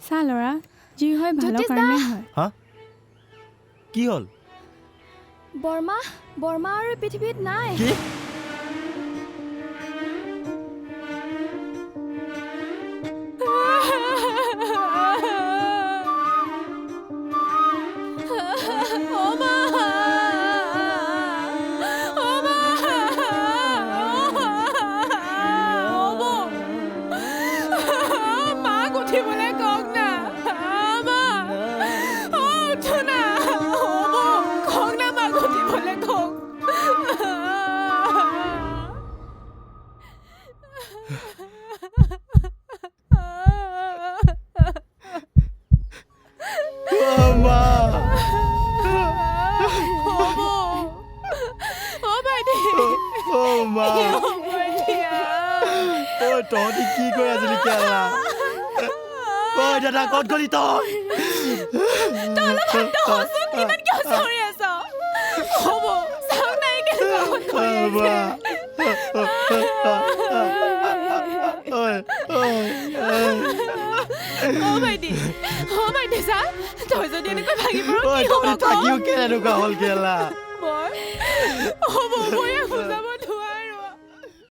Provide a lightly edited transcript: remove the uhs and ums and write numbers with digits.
চা ল'ৰা, যি হয় ভালৰ জ্যোতিষ দা! কাৰণে হয়। হা, কি হ'ল? বৰ্মা, বৰ্মা আৰু পৃথিৱীত নাই। কি? অ মা, অ মা, অ বৌ, মাক উঠিবলৈ কওক না। মা, অ উঠো না। অ বৌ, কওক না, মাক উঠিবলৈ কওক। অ মা। অ বৌ, অ ভাইটি। অ মা। কি হ'ব এতিয়া? ঐ, তহঁতি কি কৰি আছিলি কেলা? ঐ দাদা, ক'ত গ'লি তই? তই অলপ শান্ত হচোন, ইমান কিয় চিঞৰি আছ? হ'ব, চাওক না, এই কেনেকুৱা কৰি অ মা। আছে। ঐ ঐ ঐ। অ ভাইটি, অ ভাইটি, চা, তই যদি এনেকৈ ভাগি পৰ ঐ কি হ'ব তহঁতি ক? থাকিও কেনেকুৱা হ'ল কেলা? মই, হ'ব, মই ইয়াক বুজাব